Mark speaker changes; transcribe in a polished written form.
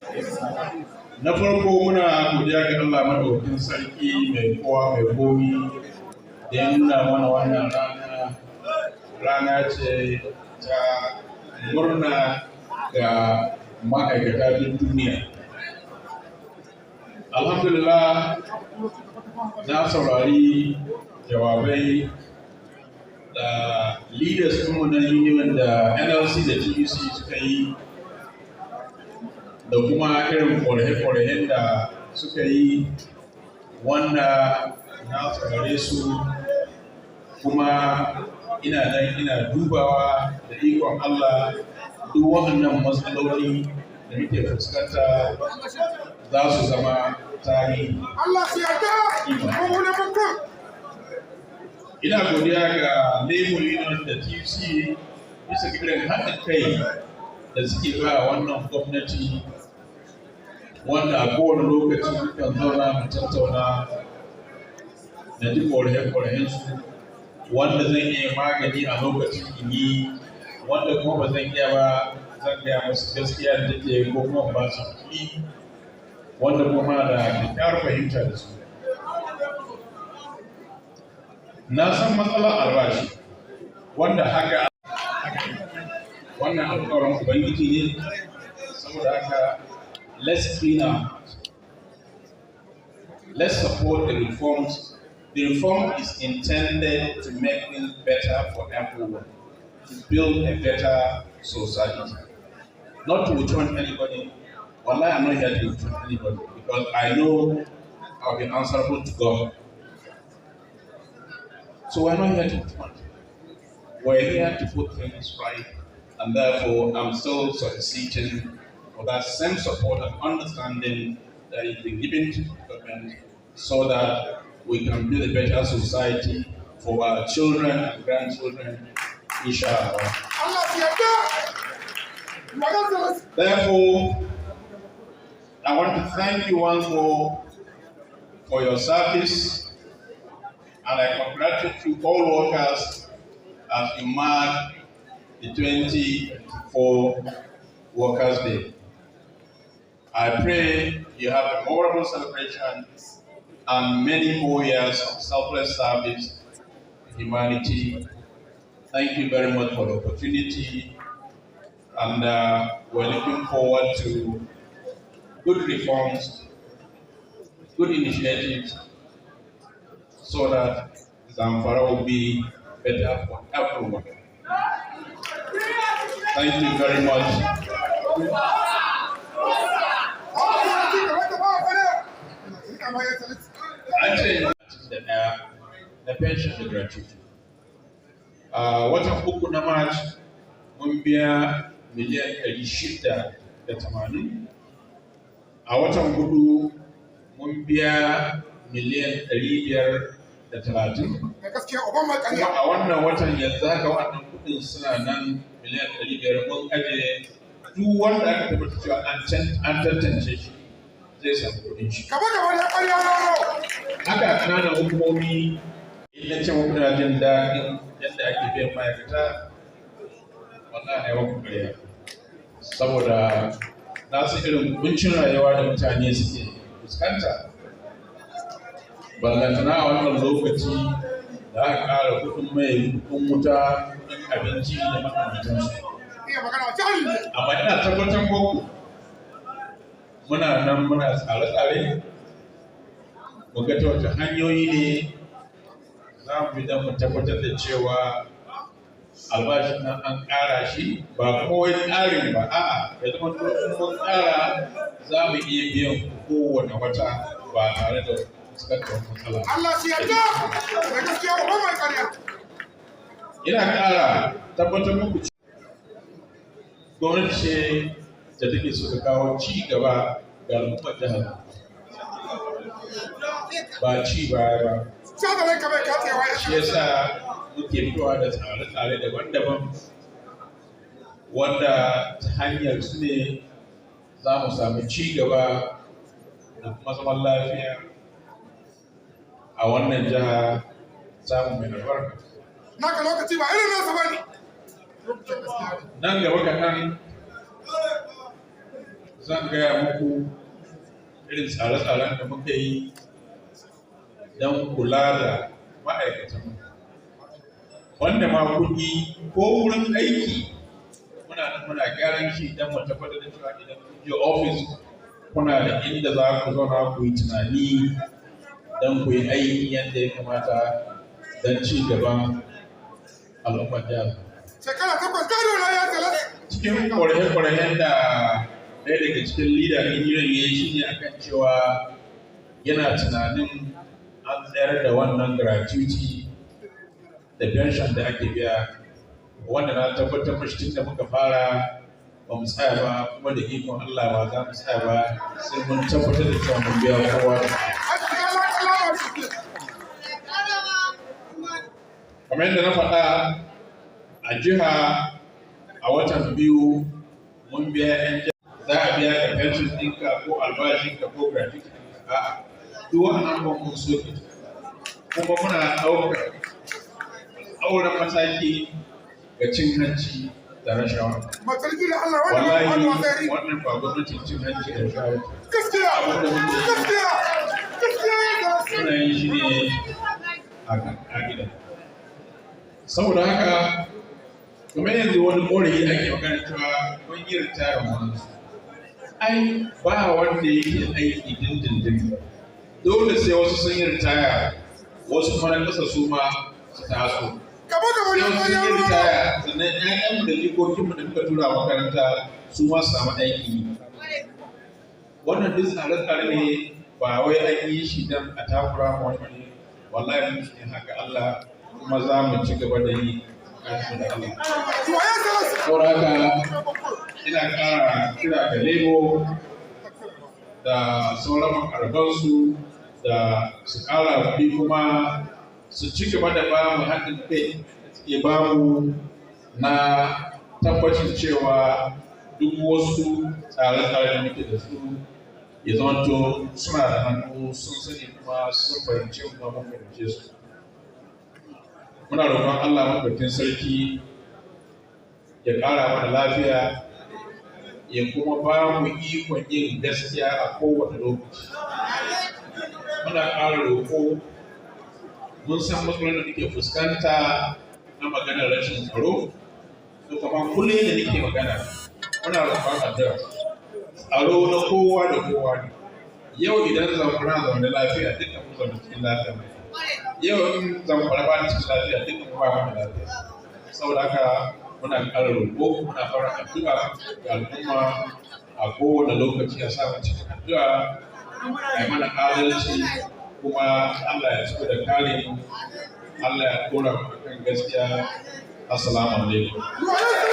Speaker 1: Na farko, muna godiya ga Allah Madaukakin Sarki, mai kowa mai komi, da ya nuna mana wannan rana. Rana ce ta murna ga ma'aikata duk duniya. Alhamdulillah, na saurari jawabai da leaders ɗinmu na union da NLC da TUC suka yi, da kuma irin ƙorafe-ƙorafen da suka yi, wanda na saurare su, kuma ina nan ina dubawa. Da ikon Allah, duk waɗannan matsaloli da muke fuskanta za su zama tarihi.
Speaker 2: Allah su yarda ko wani mutum.
Speaker 1: Ina godiya ga Labour Union da TUC bisa ga irin haɗin kai da suke ba wannan gwamnati, wanda a kowane lokaci mukan zauna mu tattauna da duk ƙorafe-ƙorafensu, wanda zan iya magani a lokacin in yi, wanda kuma ba zan iya ba, zan gaya musu gaskiya da take ko kuma ba su kuɗi, wanda kuma da kyakkyawar fahimta da su. Na san matsalar albashi, wanda haka wannan alkawarin Ubangiji ne. Saboda haka, let's clean up, let's support the reforms. The reform is intended to make things better for everyone, to build a better society, not to withhold anybody. Wallahi, I'm not here to withhold anybody, because I know I'll be answerable to God. So we're not here to withhold. We're here to put things right, and therefore I'm still soliciting for that same support and understanding that is been given to the government so that we can build a better society for our children and grandchildren, inshallah.
Speaker 2: Allah su yarda. Magana.
Speaker 1: Therefore, I want to thank you once more for your service, and I congratulate you all workers as you mark the 2024 Workers' Day. I pray you have a memorable celebration and many more years of selfless service to humanity. Thank you very much for the opportunity, and we're looking forward to good reforms, good initiatives, so that Zamfara will be better for everyone. Thank you very much.
Speaker 2: Allah ya ci gaba da ba fara.
Speaker 1: An ce da ɗaya na pension da gratuity. A watan 3 na March mun biya miliyan 680. A watan 4 mun biya miliyan 530.
Speaker 2: Da gaskiya uban mai
Speaker 1: Kuma
Speaker 2: ƙarya.
Speaker 1: a wannan watan yanzu haka wannan kuɗin suna nan, miliyan 500, mun ajiye. Duk wanda aka tabbatar cewa an tantance shi zai samu kuɗin shi.
Speaker 2: Gaba gaba da ƙarya nono.
Speaker 1: Haka ƙananan hukumomi, in na ce muku na jin daɗin yadda ake biyan ma'aikata, wannan ne muku ƙarya, saboda na san irin kuncin rayuwa da mutane suke fuskanta, ballantana a wannan lokaci da aka ƙara kuɗin mai, kuɗin wuta, kuɗin abinci da makamantansu.
Speaker 2: Iya magana jahili ne.
Speaker 1: Amma ina tabbatar muku muna nan muna tsare-tsare mu ga ta wace hanyoyi ne za mu bi don mu tabbatar da cewa albashin nan an ƙara shi, ba kuma wai ƙarin ba, a'a, ya zama to in mun ƙara za mu iya biyan kowane wata ba tare da fuskantar wata matsala ba.
Speaker 2: Allah shi yarda. Da gaskiya uban mai ƙarya.
Speaker 1: Ina ƙara tabbatar muku gwamnati ce da take so ta kawo ci gaba ga al'ummar jihar, ba ci baya ba.
Speaker 2: Sha da ranka bai katsewa ya.
Speaker 1: Shi yasa muke fitowa da tsare-tsare daban-daban, wanda ta hanyar su ne za mu sami ci gaba da kuma zaman lafiya a wannan jiha samun mai albarka.
Speaker 2: Naka lokaci ba irin nasa ba ne. Lokacin gaskiya ne.
Speaker 1: Nan gaba kaɗan za Zan gaya muku irin tsare-tsaren da muka yi don kula da ma'aikatan, wanda ma kuɗi ko wurin aiki muna nan muna gyaran shi don mu tabbatar da cewa idan kun je ofis, kuna da inda za ku zauna ku yi tunani don ku yi aiki yadda ya kamata don ci gaban al'ummar jihar.
Speaker 2: Shekara 8 gado na ya tsalas.
Speaker 1: Cikin ƙorafe-ƙorafen da ɗaya daga cikin leader ɗin union ya yi shi ne akan cewa yana tunanin an tsayar da wannan gratuity da pension da ake biya, wanda na tabbatar mashi tun da muka fara ba mu tsaya ba, kuma da ikon Allah ba za mu tsaya ba sai mun tabbatar da cewa mun biya kowa.
Speaker 2: Haji kala kala.
Speaker 1: Kamar yadda na faɗa, a jiha a watan 2 mun biya 'yan jiha. Za a biya ka pension ɗinka ko albashinka ko gratuity ɗinka? A'a, duk wannan ban mun soke, kuma muna ɗaukar auren mataki ga cin hanci da rashawa.
Speaker 2: Matsarki da Allah wannan
Speaker 1: Wallahi
Speaker 2: wannan wasari.
Speaker 1: wannan ba gwamnatin cin hanci da rashawa ba.
Speaker 2: Gaskiya. Gaskiya. Gaskiya ya tsalas.
Speaker 1: Muna yin shi ne a kan ƙa'ida. Saboda haka, kamar yanzu wani ƙorafi ake magana cewa mun yi ritayar wani, ai ba wanda yake aiki dindindin, dole sai wasu sun yi ritaya, wasu kuma na ƙasa su ma su taso.
Speaker 2: Gaba gaba
Speaker 1: Sai
Speaker 2: ne
Speaker 1: wasu sun yi
Speaker 2: ya ruwa.
Speaker 1: ritaya, sannan ƴaƴanmu da jikokinmu da muka tura makaranta su ma su samu aiki yi. Wannan duk tsare-tsare ne, ba wai an yi shi don a takura ma wani ne. Wallahi mun shi ne haka Allah, kuma za mu ci gaba da yi tsakaninmu da Allah.
Speaker 2: To ya tsalas.
Speaker 1: Saboda haka, ina ƙara kira ga Labour da sauran makarabansu da su ƙara kuɗi, kuma su ci gaba da ba mu haɗin kai da suke ba mu na tabbacin cewa duk wasu tsare-tsare da muke da su ya zamanto suna da hannu, sun sani kuma sun fahimce mu kuma mun fahimce su. Muna roƙon Allah Maɗaukakin Sarki ya ƙara mana lafiya, ya kuma ba mu ikon yin gaskiya a kowane lokaci. Muna ƙara roƙo, mun san matsalolin da muke fuskanta na maganar rashin tsaro, to kamar kullum da nake magana, muna roƙon addu'a. Tsaro na kowa da kowa ne. Yau idan Zamfara zaune lafiya, dukkan mu zaune cikin lafiya. Yau in Zamfara ba cikin lafiya, dukkan mu ba mu da lafiya. Saboda haka, muna ƙara roƙo, muna fara addu'a ga al'umma a kowane lokaci, a sa mu cikin addu'a, a yi mana adalci, kuma Allah ya cika da kare mu, Allah ya kora mu akan gaskiya. Assalamu alaikum.
Speaker 2: To ya